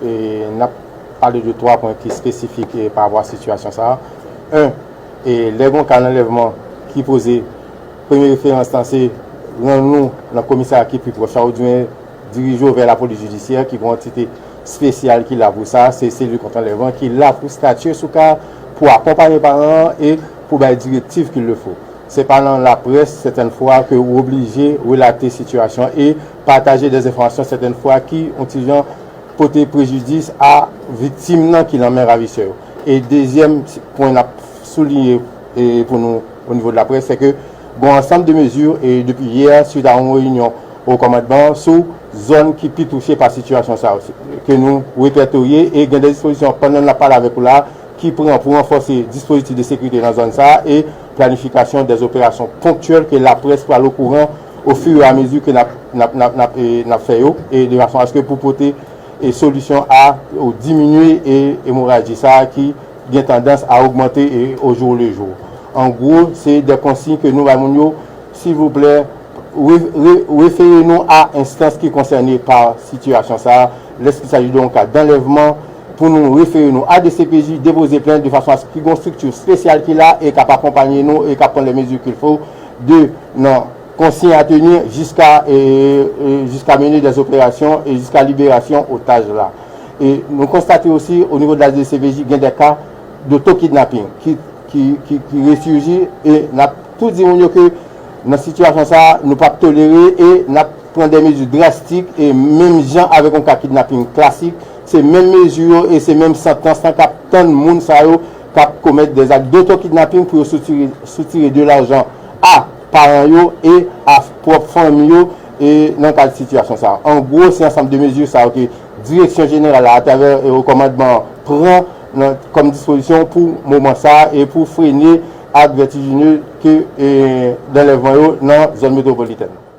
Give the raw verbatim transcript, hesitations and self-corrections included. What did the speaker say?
E n ap pale de twa pwen ki espesifik e pa rapò a sitiyasyon sa a. En, e lè gen yon ka anlèvman ki poze, premye referans lan se rann nou nan komisarya ki pi pwòch la, oubyen dirije w vè lapolis jidisyè ki gen yon antite espesyal ki la pou sa, se seli kont anlèvman ki la pou statye sou ka, pou akonpaye paran an e pou bay direktiv qu'il le faut. Se pa nan laprès sètèn fwa ke ou oblije relate sitiyasyon e pataje dèzenfòmasyon sètèn fwa ki yon ti jan pote prejidis a viktim nan ki nan men ravisè yo. E dezyèm pwen n ap souliye e pou nou o nivo de laprès, se ke gen yon ansanm de mezi e depi yè, swit a yon reyinyon o kòmandman sou zòn ki pi touche pa sitiyasyon sa yo, ke nou repètorye e gen de dispozisyon pandan n ap pale avèk ou la ki pran pou ranfòse dispozitif de sekirite nan zòn sa a e planifikasyon dè operasyon ponktyèl ke laprès pral okouran ofiramezu ke n ap, n ap, n ap, n ap, e, n ap fè yo, e de fason aske pou pote e solisyon a ou diminye e emoraji sa a ki gen tandans a ogmante e au jour le jour. An gwo, se de konsiy ke nou bay moun yo, silvouplè, re, re, refere nou a enstans ki konsène pa sitiyasyon sa a, lèskisaji de yon ka danlèvman, pou nou refere nou a D C P J, depoze plent de fason aske gen yon estrikti espesyal ki la e k ap akonpaye nou e k ap pran les mesures qu'il faut de nan konsiy a teni jiska e, e, jiska mennen dèz operasyon e jiska liberasyon otaj la. E nou konstate osi o nivo de la D C P J gen de ka de tokidnaping ki, ki, ki, ki resurji e n ap tou di moun yo ke nan sitiyasyon sa a, nou p ap tolere e n ap pran de mezi drastik e menm jan avèk yon ka kidnaping klasik, se menm mezi yo e se menm santans lan k ap tann moun sa yo k ap komèt dèz ak dotokidnaping pou yo soutire, soutire de lajan a paran yo e a pwòp fanmi yo e nan kad sitiyasyon sa a. An gwo, se ansanm de mezi sa yo ke Direksyon Jeneral la, atravè e o kòmandman, pran nan, kòm dispozisyon pou moman sa a e pou frene ak vètijine ke e, danlèvman yo nan zòn metwopolitèn.